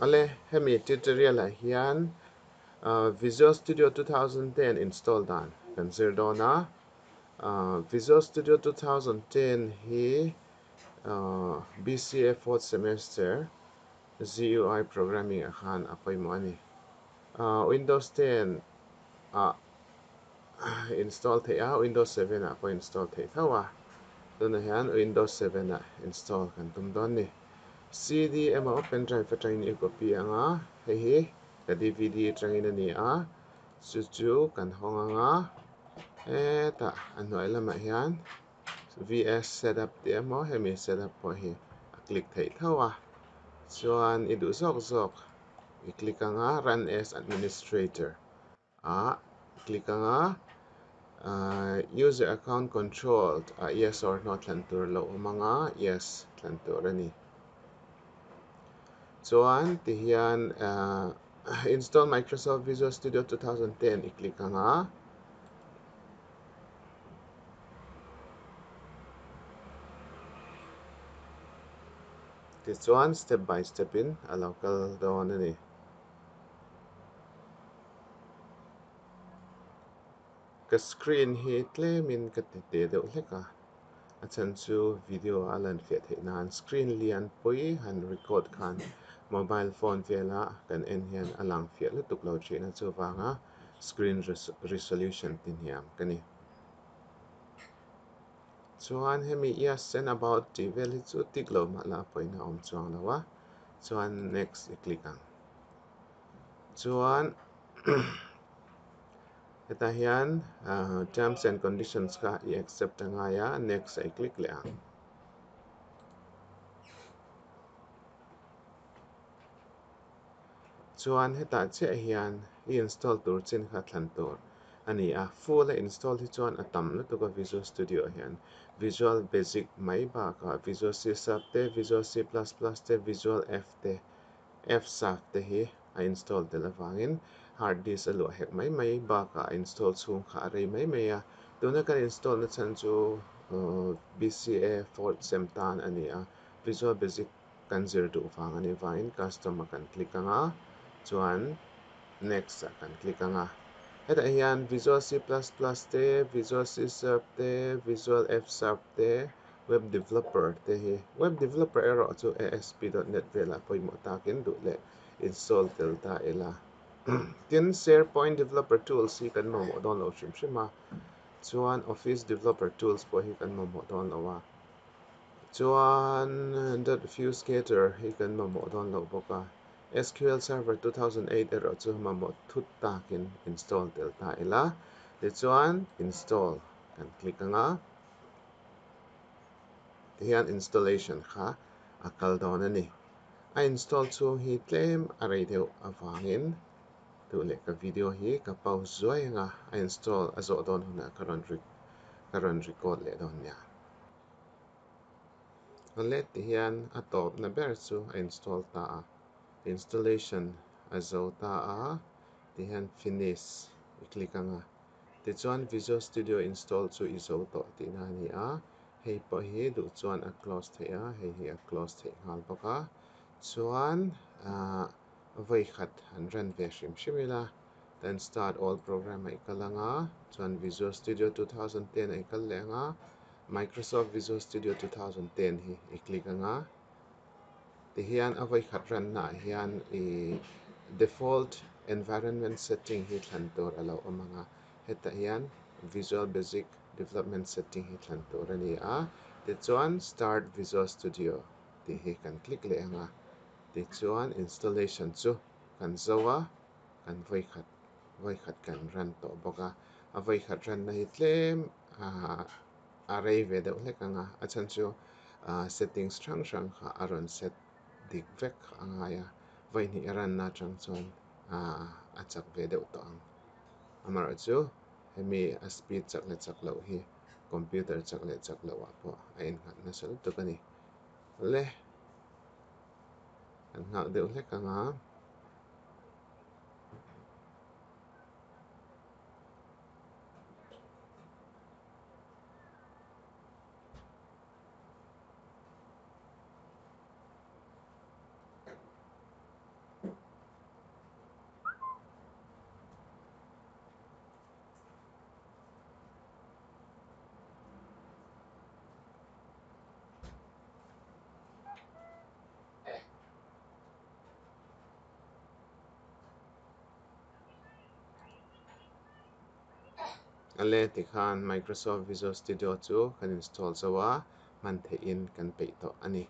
Awle, hemi tutorial ah hian Visual Studio 2010 install dan kan zir dawn a. Visual Studio 2010 hi BCA fourth semester GUI programming ah khan a pawimawh a ni. Windows 10 ah install theih a, Windows 7 ah pawh install theih tho a. Tunah hian Windows 7 ah install kan tum dawn ni. CD emaw pendrive atangin i copy ang a, hei hi ka DVD atangin a ni a, chu chu kan hawng ang a, hetah a hnuai lamah hian VS setup tih emaw hemi setup pawh hi a click theih tho a, chuan i duh zawk zawk i click ang a, run as administrator. ah click ang a, user account controlled ah yes or no thlan tur lo awm ang a, yes thlan tur a ni. Chuan tihian install Microsoft Visual Studio 2010 i click ang a. Tichuan step by step in a lo kal dawn a ni. Ka screen hi tlemin ka ti teh deuh hlek a, a chhan chu video a lan fiah theih nan screen lian pui han record khan mobile phone vela kan en hian a lang fiah lutuk lo thin a, chuvanga screen resolution ti hniam ka ni. Chuan hemi yes and about tih vel hi chu tik lo mah la a pawina a awm chuang lo a, chuan next i click ang. Chuan hetah hian terms and conditions kha i accept a ngai a, next ah i click leh ang. Chuan hetah chiah hian i install tur chin kha thlan tur a ni a, full a install hi chuan a tam lutuk a Visual Studio ah hian Visual Basic mai bakah Visual C Sharp te, Visual C plus plus te, Visual F te, F-sharp te hi a install tel avangin hard disk a luah hek mai mai bakah a install chhung kha a rei mai mai a. Tuna kan install na chhan chu BCA fourth sem tan a ni a, Visual Basic kan zir duh vang a nih vangin custom a kan click ang a, chuan next ah kan click ang a. Hetah hian Visual C plus plus te, Visual C Sharp te, Visual F-sharp te, Web developer te hi web developer erawh chu ASP dot net velah pawimawh takin duh leh install tel ta ila. Tin, SharePoint developer tools hi kan mamawh dawn lo hrim hrim a, chuan Office developer tools pawh hi kan mamawh dawn lo a, chuan Dotfuscator hi kan mamawh dawn lo bawk a, SQL Server 2008 erawh chu mamawh thut takin install tel ta ila. Tichuan install kan click ang a. Tihian installation kha a kal dawn a ni. A install chhung hi tlem a rei deuh avangin duh leh ka video hi ka pause zuai ang a, a install a zawh dawn hunah ka rawn ka rawn record leh dawn nia. Awle tihian a tawpna ber chu a install ta a, installation a zo ta a, tihian finish i click ang a. Tichuan Visual Studio install chu i zo tawh tihna a ni a, hei pawh hi duh chuan a close theih a, hei hi a close theih nghal bawk a. Chuan ah vawi khat han run ve hrim hrim ila, then start all program a i kal ang a, chuan Visual Studio 2010 a i kal leh ang a, Microsoft Visual Studio 2010 hi i click ang a. Tihian a vawikhat rannaah hian i default environment setting hi thlan tur a lo awm ang a, hetah hian Visual Basic Development setting hi thlan tur a ni a, tichuan Start Visual Studio tih hi kan click leh ang a, tichuan installation chu kan zo a, kan vawikhat vawikhat kan run tawh bawk a, a vawikhat ranna hi tlem ah. a rei ve deuh hlek ang a, a chhan chu settings hrang hrang kha a rawn set dik vek a ngai a, vawihnih a ranna atang chuan a chak ve deuh tawh ang. Amaherawhchu hemi a speed chak leh chak loh hi computer chak leh chak loh ah pawh a innghat nasa lutuk a ni. Le kan nghak deuh hlek ang a. A le tikhan Microsoft Visual Studio chu kan install zo a, hman theihin kan peih tawh a ni.